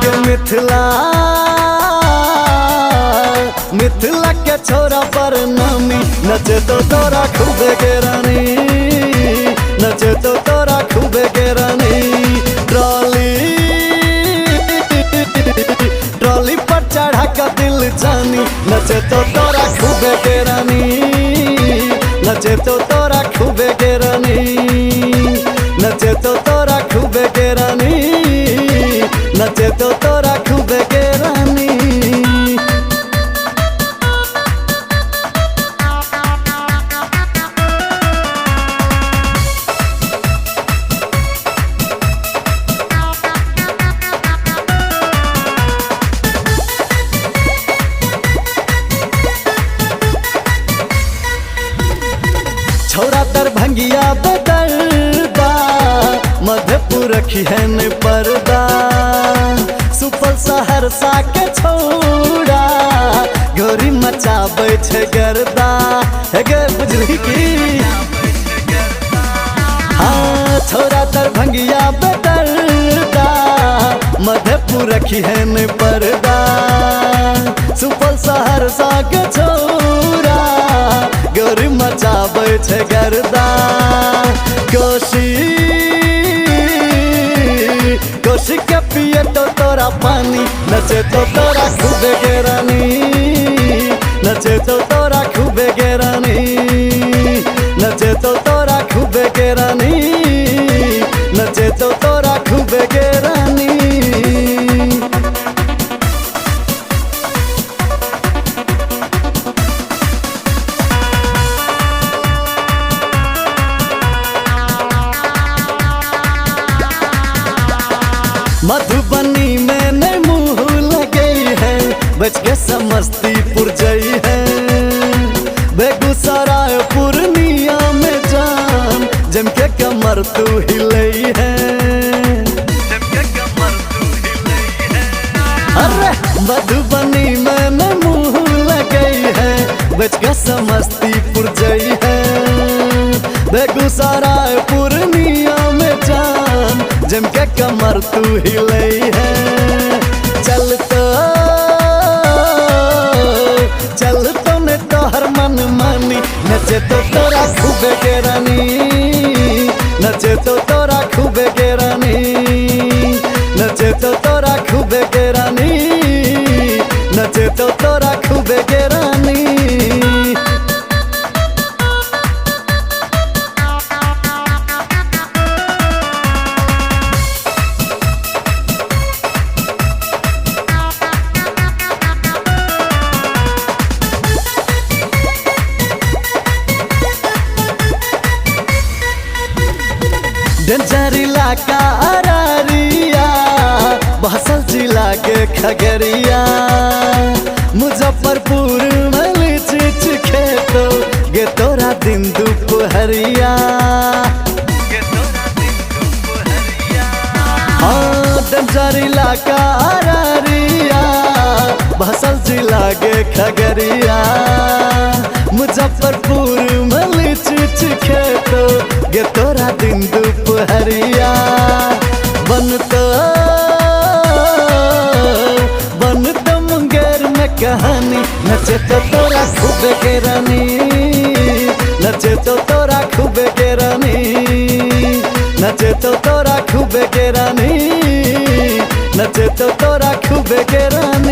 के मिथिला, मिथिला के छोरा पर नामी, नचे तो तोरा खूबे के रानी, नचे तो तोरा खूबे के रानी। ट्रॉली ट्रॉली पर चढ़ा के दिल जानी, नचे तो तोरा खूबे के रानी, नचे तो तोरा खूबे के रानी, नचे तो तोरा खूबे के रानी, नचे तो तोरा खूबे के रानी। छोरा दरभंगिया बदरदा, मधेपुर खिहन पर्दा, सुपौल सहरसा के छोरा गोरी मचाबै छै गर्दा। हे गे बुझली की, हाँ छोरा दरभंगिया बदरदा, मधेपुर खिहन पर्दा, सुपौल सहरसा के छोरा गोरी मचाबै छै गर्दा। कोशी कोशी के पिए तो तोरा पानी, नचे तो तोरा खूबे के रानी, नचे तो तोरा खूबे के रानी, नचे तो तोरा खूबे के रानी, नचे तो तोरा खूबे के रानी। मधुबनी में न मुँह लगे है, बच के समस्तीपुर जई है, बेगूसराय पूर्णिया में जान जम के कमर तू हिलई है। अरे मधुबनी में न मुँह लगे है, बच के समस्तीपुर जई है, बेगूसराय पूर्णिया में जान जम के कमर तू हिलई है। चल तो ने तोहर मन मानी, नचे तो तोरा खूबे के रानी, नचे तो तोरा खूबे के रानी, नचे तो तोरा खूबे के रानी, नचे तो तोरा खूबे के रानी। डेंजर इलाका अररिया, बहसल जिला के खगड़िया, मुजफ्फरपुर में लीची खेतो गे तोरा दिन दुपहरिया। हाँ डेंजर इलाका अररिया, बहसल जिला के खगड़िया, मुजफ्फरपुर में लीची खेतो गे तोरा दिन दुपहरिया। बन तो मुंगेर में कहानी, नचे तो तोरा खूबे के रानी, नचे तो तोरा खूबे के रानी, नचे तो तोरा खूबे के रानी, नचे तो तोरा खूबे के रानी।